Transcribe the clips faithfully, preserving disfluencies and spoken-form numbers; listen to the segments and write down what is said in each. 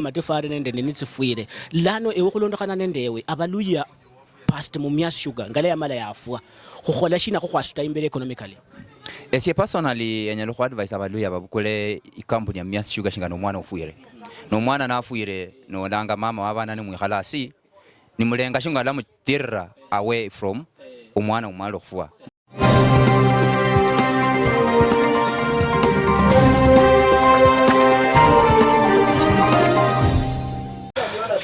amatofali nende nini tsifwire. Lano ewe khulondokhana nende ewe, abaluya past Mumias Sugar, ngala yamala yafwa, khukhola shina khukhwasuta imberi economically? Esie personally, enyala khwa advise abaluya babukule ikampuni ya Mumias Sugar shinga nomwana ofwire. Nomwana nafwire, nolanga mama wabana nimwikhala asi, nimulenga shinga lamutirira away from omwana omwala okhufwa.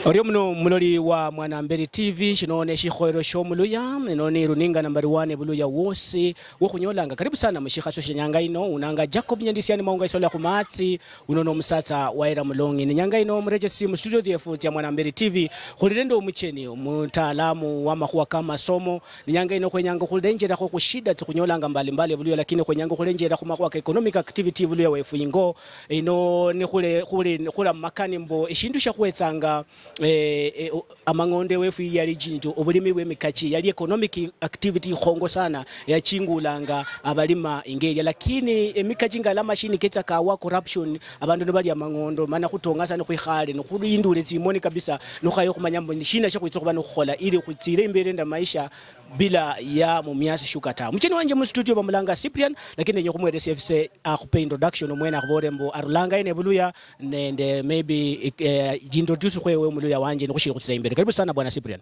Orio muno muloli wa Mwanamberi T V, shino ne shikhoyero shomuluya, eno ni runinga nambari one ebuluya wosi wokhunyolanga. Karibu sana mushikhasio shenyanga ino, unanga Jacob Nyandisiani Maunga isola khumatsi, uno nomusatsa waira mulongi. Nenyanga ino murejesi mu studio dhiefu dhia Mwanamberi T V, khuli nende omucheni, omutaalamu wamakhuwa kamasomo, Ninyanga ino khwenyanga okhulenjerakho khushida tsikhunyolanga mbalimbali ebuluya, lakini khwenyanga okhulenjera khumakhuwa ka economic activity ebuluya wefu ingo. Ino nikhule, khule, khula mumakani mbo eshindu shiakhwetsanga, eh, eh, o-, amang'ondo wefu yali jinjo, obulimi bwemikachi, yali economic activity ikhongo sana, yachingulanga abalima ingo eria. Lakini emikachi ngala amashini ketsa kawa, corruption, abandu nibalia amang'ondo, mana khutonga sana, khwikhale, nikhulindule tsimoni kabisa, nikhukhaya okhumanya mbu nishina shiakhwitsa okhuba nikhukhola ili khutsire imberi nende maisha bila ya Mumias Sugar tawe. Mucheni wanje mu studio bamulanga Cyprian, lakini nenya khumweresia efise akhupe introduction omwene, akhubolere mbu arulanga yena ebuluya, nende maybe, eh, jintroduce khwewe omuluya wanje nikhushiri khutsira imberi. Karibu sana bwana Cyprian.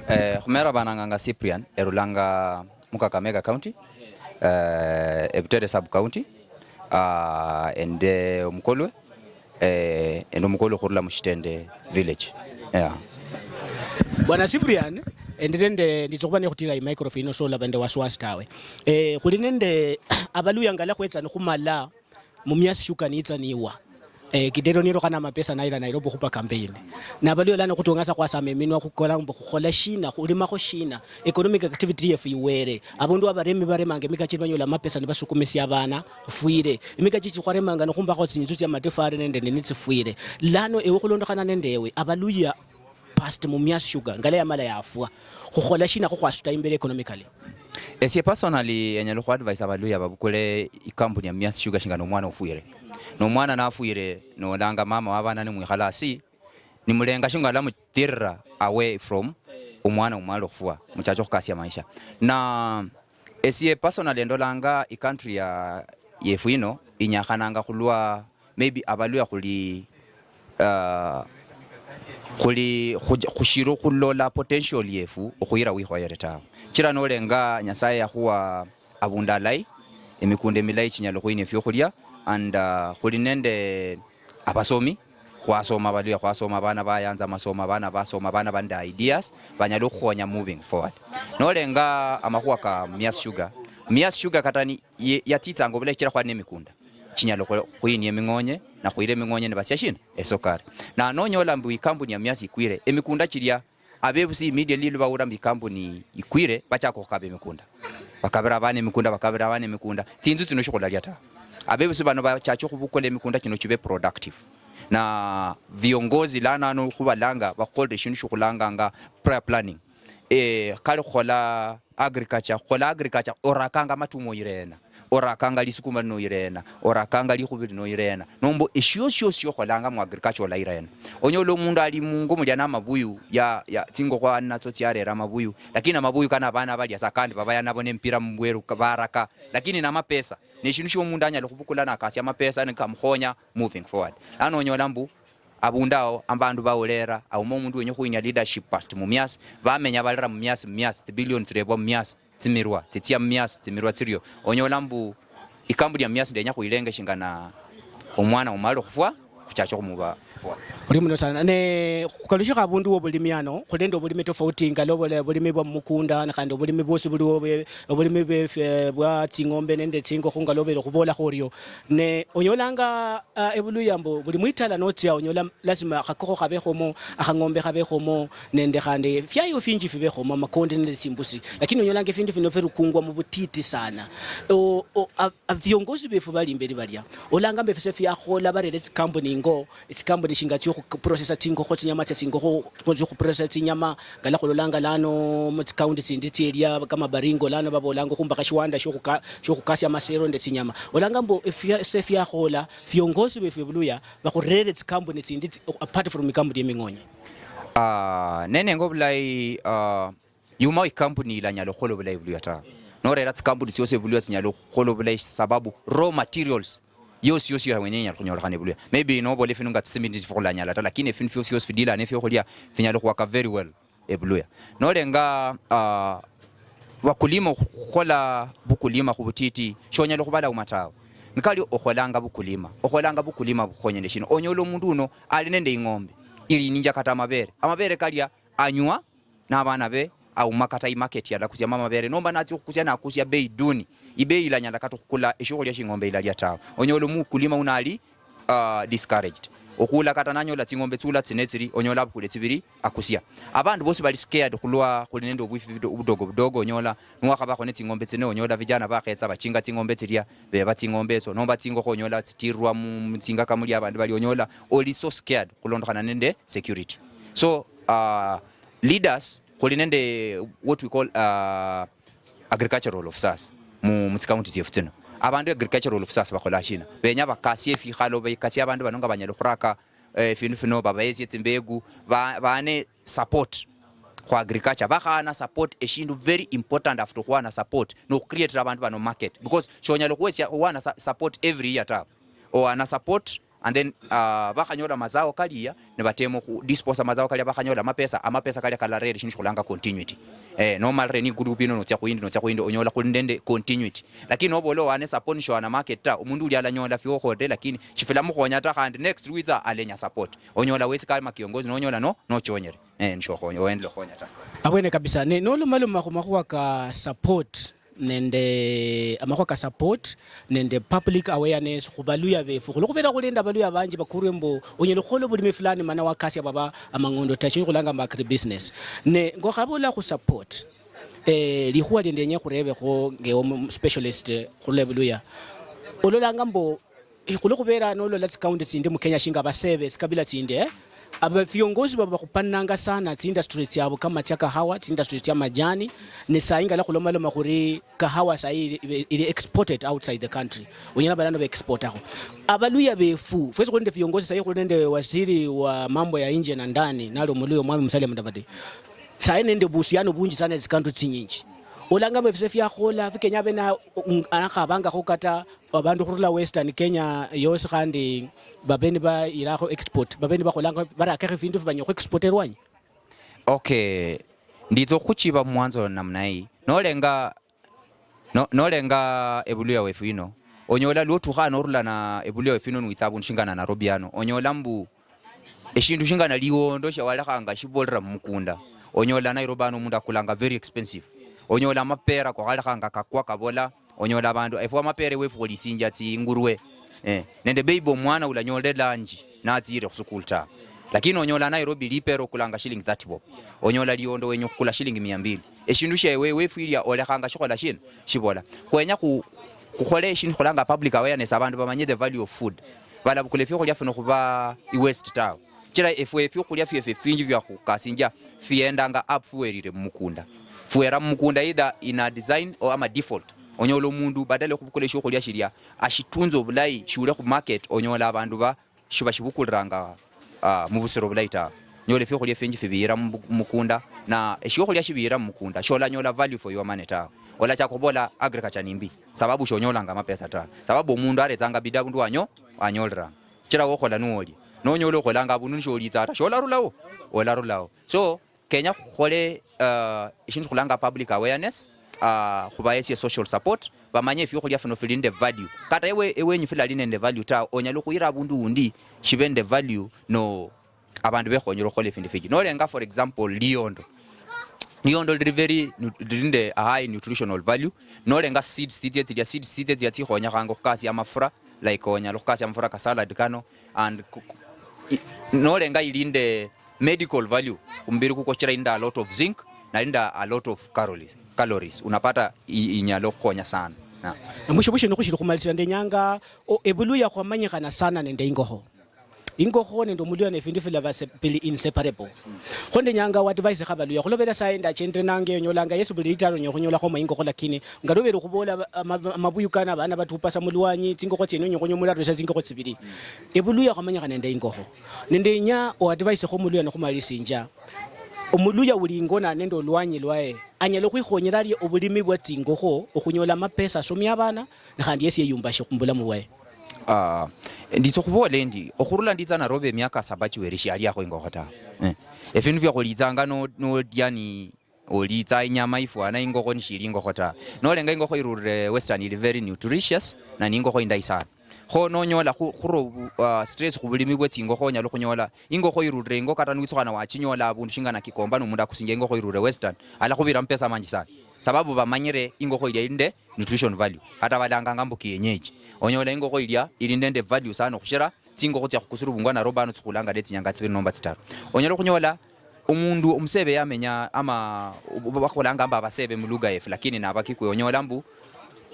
Eh, khumera bananganga Cyprian, erulanga mu Kakamega County, eh, Ebutere Sub County, ah, ende omukolwe, eh, ende omukolwe khurula mu Shitende Village. Yeah. Bwana Cyprian, endi nende, nditsa khuba nekhutira imicrophone ino, solaba nende wasiwasi tawe. Eh, khuli nende abaluya ngala khwetsa nikhumala Mumias Sugar nitsa niwa. Eh, Kidero nirokhana amapesa naira Nairobi khupa campaign. Nabaluya lano khutong'asa khwasama eminwa khukola mbu khukhola shina, khulimakho shina, economic activity yefu iwere. Abundu abaremi baremanga emikachi nibanyola amapesa nibasukumisia abana, fwire. Emikachi chikhwaremanga nikhumbakho tsinzu tsia matofali nende nini tsifwire. Lano ewe khulondokhana nende ewe, abaluya past Mumias Sugar, ngala yamala yafwa, khukhola shina khukhwasuta imberi economically? Esie personally, enyala khu advise abaluya babukule ikampuni ya Mumias Sugar shinga nomwana ofwire. Nomwana nafwire, nolanga mama wabana nimwikhala asi, nimulenga shinga lamutirira away from omwana omwala okhufwa, muchache okhukasia maisha. Na esie personally endolanga icountry ya, yefu ino inyakhananga khulwa maybe abaluya khuli, ah, khuli, khuj-, khushiri khulola potential yefu okhuyira wikhoyere tawe. Chira nolenga Nyasaye yakhuwa abundu alayi, emikunda emilayi chinyala okhuyinia efiokhulia, and, ah, khuli nende abasomi, khwasoma abaluya, khwasoma, abana bayanza amasomo, abana basoma, abana bali nende ideas, banyala okhukhonya moving forward. Nolenga amakhuwa ka Mumias Sugar, Mumias Sugar kata ni ye-, yatsitsanga obulayi chira khwali nemikunda chinyala okhu-, okhuyinia eming'onye, na khuyira eming'onye nibasia shina? Esukari. Na nonyola mbu ikampuni ya Mumias ikwire, emikunda chiria, abebusi immediately lubawulira mbu ikampuni ikwire, bachaka okhukaba emikunda. Bakabira abana emikunda, bakabira abana emikunda. Tsinzu tsino shikhulalia ta. Abebusi bano bachache okhubukula emikunda chino chibe productive. Na viongozi lano ano khubalanga, bakholere eshindu shikhulanganga prior planning. Eh, kali khukhola agriculture, khukhola agriculture, orakanga amatuma oyirena, orakanga lisukuma lino oyirena, orakanga likhubi lino oyirena, nomba eshiosi shiosi shiokholanga mu agriculture olayirena. Onyola omundu ali mungo mulia namabuyu, ya, ya, tsingokho ali natso tsiarera amabuyu, lakini amabuyu kano abana balia sa kandi babaya nabo nemipira mubweru ka-, baraka, lakini namapesa, neshindu shio omundu anyala khubukula nakasia amapesa nikamukhonya moving forward. Lano onyola mbu abundu ao, abandu baulera, auma omundu wenya okhuyinia leadership past Mumias, bamenya balira Mumias, Mumias, tsibillion tsirebwa Mumias, tsimirwa, tsitsia Mumias, tsimirwa tsirio. Onyola mbu ikampuni ya Mumias ndenya khuyilenge shingana omwana omalire okhufwa, khuchache okhumuba fwa. Ori muno sana. Ne khukalushikha abundu wobulimi ano, khuli nende obulimi tofauti, ngala obule-, obulimi bwa mumukunda, ne khandi obulimi bwosi buliwo bwe-, obulimi bwe-, bwa tsing'ombe nende tsingokho, ngala obere khubolakho orio. Ne onyolanga Ah, ebuluya mbu buli mwitala notsia onyola lazima akhakokho khabekhomo, akhang'ombe khabekhomo, nende khandi efiayo finji fibekhomo, amakonde nende tsimbusi. Lakini onyolanga efindu fino firukungwa mubutiti sana. O, o, a, a, viongozi vefu vali imberi varia, olanga mbu efise fiakhola, varere tsikampuni Ngo, tsikampuni shinga tsio khuprocessa tsingokho, tsinyama tsia tsingokho, tsio khuprocessa tsinyama, ngala khulolanga lano mu tsikaunti tsindi tsieria kama Baringo, lano babolanga khumbakha shiwanda shio khuka-, shio khukasia amasero nende tsinyama. Olanga mbu efia-, ese fiakhola, viongozi vefu ebuluya, bakhurere tsikampuni tsindi tsi-, apart from ikampuni yeming'onye. Ah, nenenga obulayi, ah, yuma ikampuni ilanyala okhukola obulayi buluya tawe. Norera tsikampuni tsiosi ebuluya tsinyala okhukola obulayi sababu raw materials yosi yosi ya wenye inyala khunyolekhana ebuluya. Maybe nobola efindu nga tsisimiti sifikhulanyala ta, lakini efindu fiosi fiosi fidila nefiokhulia finyala okhuwaka very well ebuluya. Nolenga, ah, bakulima okhukhola bukulima khubutiti, shonyala okhubalauma tawe. Nikali okholanga bukulima, okholanga bukulima bukhonyene shino. Onyola omundu uno ali nende ing'ombe, ilininja kata amabere. Amabere kalia anywa, nabana be auma kata imarket yalakusiamo amabere, nomba natsia okhukusia nakusia bei duni, ibei ilanyala kata okhukula eshiokhulia shing'ombe ilalia tawe. Onyola omukulima uno ali, ah, discouraged. Okhula kata nanyola tsing'ombe tsula tsine tsiri, onyola abukule tsibiri, akusia. Abandu bosi bali scared khulwa khuli nende obwifi budo-, budogo budogo, onyola niwakhabakho netsing'ombe tsine, onyola vijana bakhetsa bachinga tsing'ombe tsiria, beba tsing'ombe etso, nomba tsingokho onyola tsitirwa mu, mutsingaka mulia abandu bali, onyola oli so scared khulondokhana nende security. So, ah, leaders, khuli nende what we call, uh, agricultural officers mu, mu tsikaunti tsiefu tsino. Abandu agricultural officers bakhola shina? Benya bakasie efikhalo, bekasie abandu bano nga banyala okhuraka, eh, efindu fino, babahesie tsimbegu, ba-, baane support khwa agriculture. Bakhaana support, eshindu very important after okhuhaana support, nokhukreatira abandu bano market. Because shonyala okhuhesia, ohaana sa-, support every year tawe. Ohaana support and then, ah, bakhanyola mazao kalia, nibatema okhu dispose amazao kalia, bakhanyola amapesa, amapesa kalia kalarera eshindu shikhulanga continuity. Eh, nomalire ni group yino, notsia khuyindi, notsia khuyindi, onyola khuli nende continuity. Lakini nobola owane saponi showana market ta, omundu ulia alanyola fiokholere, lakini shifilamukhonya ta, khandi next witsa alenya support. Onyola wesi kama kiongozi, nonyola no, nochonyere. Eh, nishokhonya, oendele okhonya ta. Abwene kabisa. Ne, nolomaloma khumakhuwa ka support, nende amakhuwa ka support nende public awareness khubaluya befu, khulwo khubera khuli nende abaluya banji bakurwe mbu onyala khukhola obulimi fulani mana wakasia baba amang'ondo ta, shindu khulanga mbu agribusiness. Ne ngokhabola khu support, eh, likhuwa liende ndenya khurebekho ngewe omu-, specialist khurula ebuluya, ololanga mbu Eh, khulwo khubera nolola tsikaunti tsindi mu Kenya shinga abasebe tsikabila tsindi, eh? Aba viongozi baba bakhupananga sana tsi industries tsiabu kama tsia kahawa, tsi industries tsia majani, ne sayi ngala khulomaloma khuri kahawa sayi ili, ili, ili exported outside the country. Onyala balano ba exportakho. Abaluya befu, fwesi khuli nende viongozi sayi khuli nende waziri wa mambo ya nje na ndani, nali omuluya Omwami Musalia Mudavadi. Sayi nende buhusiano bunji sana ne tsikauntry tsinyinji. Olanga mbu efise fiakhola, fikenya abene a-, un-, anakhabangakho kata abandu khurula Western Kenya yosi khandi babe nibayirakho export, babe nibakholanga, barakekho efindu fibanya khu export erwanyi. Okay, nditsa okhuchiba mwanzo namna hii. Nolenga, no-, nolenga ebuluya wefu yino, onyola lwotukha norula na ebuluya wefu yino nwitsa abundu shingana Nairobi ano, onyola mbu eshindu shingana liwondo shiawalekhanga shibolera mumukunda, onyola Nairobi ano omundu akulanga very expensive. Onyola amapera kwakhalekhanga kakwa kabola, onyola abandu, efwe amapera ewefu khulisinjia tsingurwe. Eh, nende baby omwana ulanyolere lunch natsire khusukulu ta. Lakini onyola Nairobi lipera okulanga shilingi thirty bob. Onyola liwondo wenya okhukula shilingi mia mbili. Eshindu shiewe ewefu ilia olekhanga shikhola shina? Shibola. Khwenya khu-, khukhole eshindu khulanga public awareness, abandu bamanye the value of food. Balabukula efiokhulia fino khuba iwaste tawe. Chira efwe efiokhulia fiefu efinji fia khukasinjia fiendanga up fuwerire mumukunda. Fuwera mumukunda either in a design or ama default. Onyola omundu badala okhubukula eshiokhulia shilia, ashitunze obulayi, shiule khu market, onyola abandu ba, shiba shibukuliranga, ah, mubusiro bulayi tawe. Nyola efiokhulia finji fibiyira mu bu-, mumukunda, na eshiokhulia shibiyira mumukunda, sholanyola value for your money tawe. Olachaka khubola agriculture ni mbi, sababu shonyolanga amapesa tawe. Sababu omundu aretsanga bidii abundu wanyo-, wanyoliranga. Shichira wokhola nuwolia. Nonyola okholanga abundu nisholitsa ta, sholarulawo, olarulawo. So, kenya khukhole, uh, eshindu shikhulanga public awareness, uh, khubahesie social support, bamanye efiokhulia fino fili nende value. Kata ewe, ewenyu filali nende value tawe, onyala okhuyira abundu wundi shibe nende value, no abandu bekhonyera okhukhola efindu fiji. Nolenga, for example, liondo. Liondo lili very nu-, lili nende a high nutritional value. Nolenga seeds tsitsia tsilia, seeds tsitsia tsilia tsikhonyekhanga okhukasia amafura, like onyala okhukasia amafura ka salad kano, and ku-, ku-, i-, nolenga ili nende medical value khumubiri kukwo, shichira ili nende a lot of zinc, na ili nende a lot of calories, calories. Unapata i-, inyala okhukhonya sana. Na. Mwisho, mwisho, nikhushili khumalisira, ndenyanga, o, ebuluya khwamanyikhana sana nende ingokho. Ingokho nende omuluya nefindu filaba se-, bili inseparable. Kho ndenyanga wa advice kha baluya, khulobera sayi ndachenderenanga eyo, nyolanga Yesu buli litaro nyo khunyolakho ma ingokho, lakini nga lubere khubola ba-, ama-, amabuyu kana abana batupasa mulwanyi, tsingokho tsienyo nyo khunyo murarusha tsingokho tsibili. Ebuluya khwamanyikha nende ingokho. Nende nya o advice kho omuluya nokhumalisinja. Omuluya uli ingona nende olwanyi lwaye, anyala okhwikhonyera arie obulimi bwa tsingokho okhunyola amapesa asomia abana, ne khandi yesi yeyumbashe khumubulamu bwaye. Ah, nditsa okhubola endi, okhurula nditsa Nairobi emiaka saba chiwere shiali akho ingokho tawe. Eh. Efindu fia khulitsanga no, nodia ni olitsa inyama ifwana ingokho nishili ingokho tawe. Nolenga ingokho irulire Western ili very nutritious, na ni ingokho indayi sana. Kho nonyola khu-, khura obu-, ah, stress khubulimi bwe tsingokho, onyala khunyola ingokho irulire ingo, kata niwitsukhana wachinyola abundu shinga na Kikomba, nomundu akusinjia ingokho irulire Western, alakhubira amapesa manji sana. Sababu bamanyire ingokho ilia ili nde nutrition value. Kata balanganga mbu kienyeji. Onyola ingokho ilia ili nende value sana okhushira tsingokho tsia khukusirubungwa Nairobi ano tsikhulanga ne tsinyanga tsibiri nomba tsitaru. Onyala khunyola omundu omusebe yamenya ama bakholanga mbu abasebe mulugha yefu, lakini nabakikwe. Onyola mbu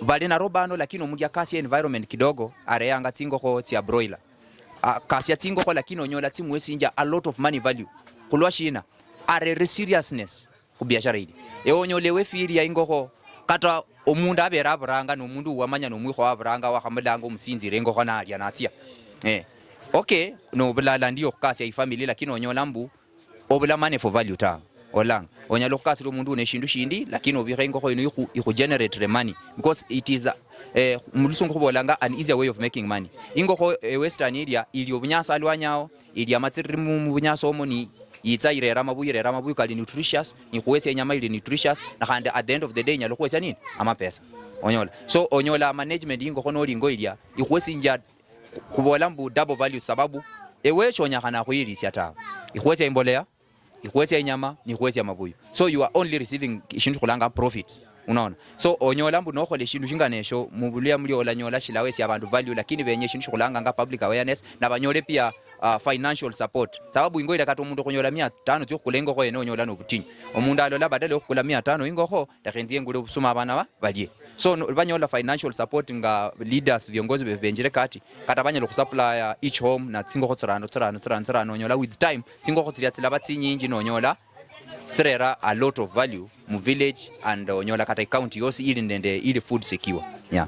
bali Nairobi ano, lakini omundu yakasia environment kidogo, areyanga tsingokho tsia broiler. Akasia tsingokho, lakini onyola tsimuwesinja a lot of money value. Khulwa shina? Arere seriousness khu biashara ili. Ewe onyola ewe feel ya ingokho, kata omundu abere aburanga, nomundu uwamanya nomwikho aburanga, wakhamulanga omusinzire ingokho nalia natsia. Eh. Okay, no bulala ndio khukasia ifamily, lakini onyola mbu obula money for value tawe. Olanga. Onyala okhukasira omundu uno eshindu shindi, lakini obikha ingokho ino ikhu, ikhu generate money. Because it is, eh, mulusungu khubolanga an easier way of making money. Ingokho, eh, Western ilia, ili obunyasi alwanyi ao, ili amatsiriri mu, mu bunyasi omo ni yitsa irera amabuyu, irera amabuyu kali nutritious, ni khuwesia inyama ili nutritious, na khandi at the end of the day inyala khuwesia nini? Amapesa. Onyola. So, onyola management yingokho noli ingo ilia, ikhuwesinjia khu-, khubola mbu double value sababu ewe shonyakhana khuyirisia tawe. Ikhuwesia imbolea, ikhuwesia inyama, ni ikhuwesia amabuyu. So you are only receiving ishindu shikhulanga profits. Unaona? So onyola mbu nokhola eshindu shingana esho, mubuluya muli olanyola shilawesia abandu value, lakini benya eshindu shikhulanganga public awareness, nabanyole pia, uh, financial support. Sababu ingo ila kata omundu okhunyola mia tano tsio khukula ingokho yene onyola nobutinyu. Omundu alola badala yokhukula mia tano ingokho, lekha enzie engule obusuma abana ba-, balie. So no, banyola financial support nga leaders, viongozi befu benjire kati, kata banyala khusupplya each home na tsingokho tsirano, tsirano, tsirano, tsirano, onyola with time, tsingokho tsilia tsilaba tsinyinji nonyola tsirera a lot of value mu village and onyola kata county yosi ili nende, ili food secure. Yeah.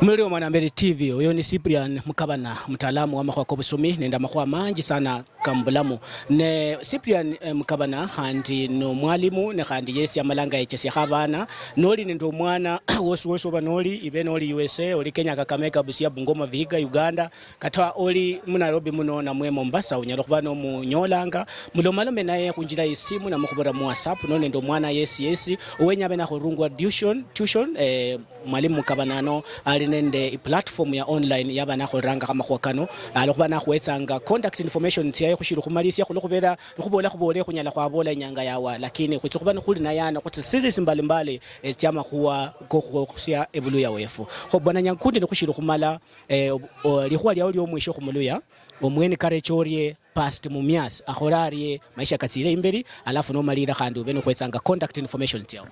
Muloli wa Mwanamberi T V, oyo ni Cyprian Mukabana, mutaalamu wa makhuwa kobusumi nende amakhuwa manji sana kamubulamu. Ne Cyprian, eh, Mukabana, khandi nomwalimu, ne khandi yesi amalanga yechesiakho abana. Noli nende omwana wosi wosi oba noli, ibe noli U S A, oli Kenya, Kakamega, Busia, Bungoma, Vihiga, Uganda, kata oli mu Nairobi muno namwe Mombasa, onyala khuba nomunyolanga, mulomalome naye khunjira yesimu namwe khubira mu WhatsApp, noli nende omwana yesi yesi, owenya abe nakhurungwa tuition, tuition, eh, Mwalimu Mukabana ano ali nende iplatform ya online yaba nakholelanga amakhuwa kano, alokhuba nakhuwetsanga contact information tsiaye khushili khumalisia, khulwokhubera nikhubola khubola khunyala khwabola inyanga yawa, lakini khwitsa khuba nikhuli naye ano khu tsiseries mbalimbali, eh, tsiamakhuwa kokhukhusia ebuluya wefu. Kho Bwana Nyankundi, nikhushili khumala, eh, ob-, o-, likhuwa liao liomwisho khumuluya, omwene karecha orie, past Mumias, akhole arie, maisha katsile imberi, alafu nomalira khandi ube nokhwetsanga contact information tsiao.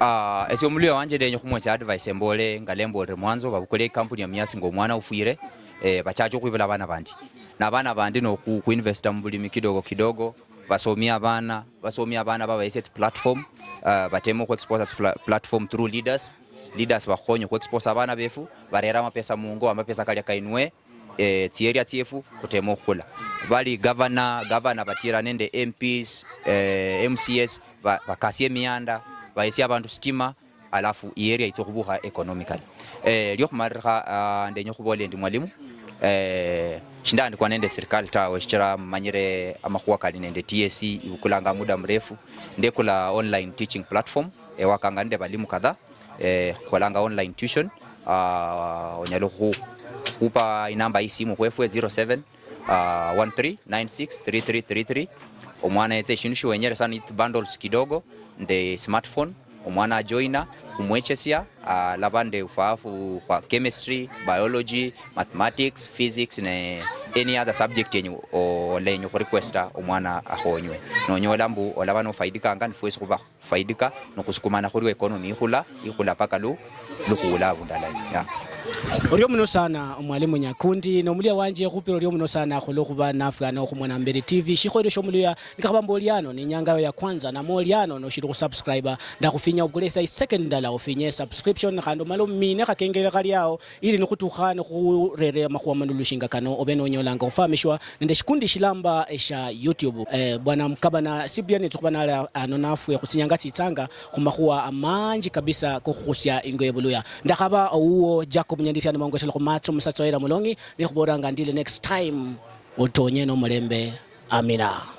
Ah, esie omuluya wanje ndenya khumwesia advice embole, nga lembolere mwanzo, babukule ikampuni ya Mumias nga omwana ufwire, eh, bachache okhwibula abana bandi. Na abana bandi nokhu-, khuinvesta mubulimi kidogo kidogo, basomie abana, basomie abana babahesia tsi platform, ah, bateme okhwexposa tsi fla-, platform through leaders. Leaders bakhukhonye okhwexposa abana befu, barere amapesa mungo, amapesa kalia kainue, eh, tsiarea tsiefu khuteme okhukhola. Bali governor, governor batira nende M Ps, eh, M C S, ba-, bakasie emianda, bahesie abandu stima, alafu i area itsa okhubukha economically. Eh, liokhumalirikha, ah, ndenya okhubola endi mwalimu, eh, shindaandikwa nende serikali tawe, shichira mumanyire amakhuwa kali nende T S C ibukulanga muda mrefu. Ndekula online teaching platform, ewakanga nende balimu kadhaa, eh, khukholanga online tuition. Ah, onyala khu-, khupa inamba yisimu khwefwe zero seven, ah, one three nine six three three three three. Omwana yetse eshindu shiwenyere sana, it bundles kidogo nde smartphone. Omwana ajoina, khumwechesia, ah, alaba nde ufaafu khwa chemistry, biology, mathematics, physics ne, any other subject yenye olenya okhurequesta omwana akhonywe, nonyola mbu olaba nofaidikanga, nifwesi khuba khufaidika, nikhusukumana khulwa economy ikhula, ikhula paka lu lukhuula abundu alayi. Yeah. Orio muno sana, Mwalimu Nyakundi, nomulia wanje khupira orio muno sana khulwa khuba nafwe ano khu Mwanamberi T V. Shikhoyero shio muluya, nikakhaba mbu oli ano, ni inyanga yo ya kwanza, namwe oli ano, noshiri khusubscribe, ndakhufinya obukule isa isecond ndala, ofinye subscription, khandi omale omine khakengele khali ao, ili nikhutukha nikhurere amakhuwa manulu shinga kano, obe nonyolanga okhufamishwa nende shikundi shilamba esha YouTube. Eh, Bwana Mukabana Cyprian yetsa khuba nali ano nafwe khutsinyanga tsitsanga khumakhuwa amanji kabisa kokhukhusia ingo yebuluya. Ndakhaba owuwo Jacob Nyandisia nimwongosela khumatso musatsa wera mulongi, nikhubolanga ndile next time, otonye nomulembe. Amina.